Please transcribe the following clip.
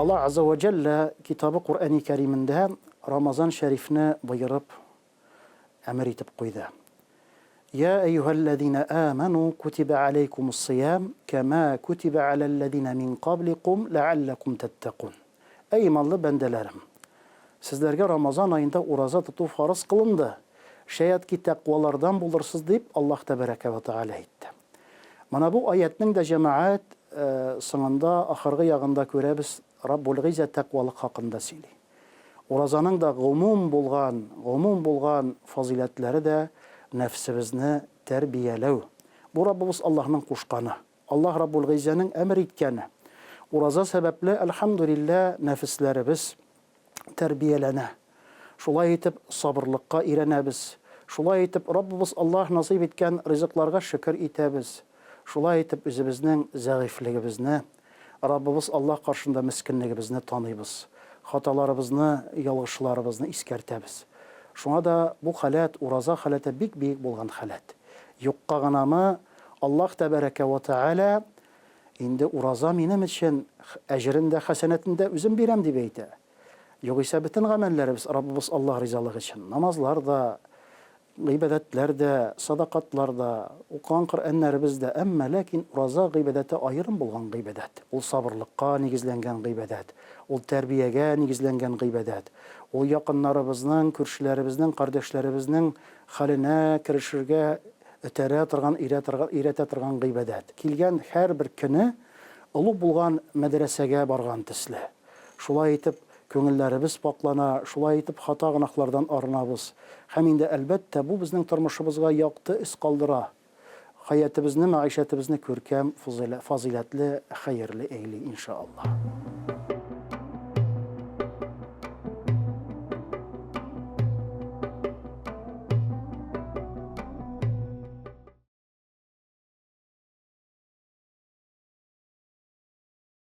Аллаһ Азза вә Җәллә Китабы Коръәни Кәримендә Рамазан шәрифне боерып, әмер итеп куйды. Йә әйюһәлләзинә амәну кутибә аләйкумус-сиям кәмә кутибә аләлләзинә мин кабликум ләалләкум тәттәкун. Әй иманлы бәндәләрем! Сезләргә Рамазан аенда ураза тоту фарыз кылынды, шәят ки тәкъвалардан булырсыз, дип Аллаһ Тәбәрәкә вә Тәгалә әйтте. Менә бу аятьнең дә, җәмәгать, соңында, ахыргы ягында күрәбез, Раббул Гыйззә тәкъвалык хакында сөйли. Уразаның да гомум булган, гомум булган фазыйләтләре дә нәфсебезне тәрбияләү. Бу Раббыбыз Аллаһның кушканы. Аллаһ Раббул Гыйззәнең әмер иткәне. Ураза сәбәпле, әлхәмдүлилләһ, нәфесләребез тәрбияләнә. Шулай итеп, сабырлыкка өйрәнәбез. Шулай итеп, Раббыбыз Аллаһ насыйп иткән ризыкларга шөкер итәбез. Шулай итеп, үзебезнең зәгыйфьлегебезне, Раббыбыз Аллаһ каршында мескенлегебезне таныйбыз, хаталарыбызны, ялгышларыбызны искәртәбез. Шуңа да бу халәт, ураза халәте бик биек булган халәт. Юкка гынамы Аллаһ тәбәрәкә вә тәгалә, Инде ураза минем өчен, әҗерен дә, хәсәнәтен дә үзем бирәм, дип әйтә. Югыйсә бөтен гамәлләребез Раббыбыз Аллаһ ризалыгы өчен. Намазлар да, гыйбадәтләр дә, садакатлар да, укыган Коръәннәребез дә. Әмма ләкин ураза гыйбадәте аерым булган гыйбадәт. Ул сабырлыкка нигезләнгән гыйбадәт. Ул тәрбиягә нигезләнгән гыйбадәт. Ул якыннарыбызның, күршеләребезнең, кардәшләребезнең хәленә керешергә Этәрә торган, өйрәтә торган гыйбадәт. Килгән һәрбер көне олуг булган мәдрәсәгә барган төсле. Шулай итеп, күңелләребез пакълана, шулай итеп, хата-гөнаһлардан арынабыз. Һәм инде, әлбәттә, бу безнең тормышыбызга якты эз калдыра, хәятебезне, мәгыйшәтебезне күркәм, фазыйләтле, хәерле әйли, иншаАллаһ.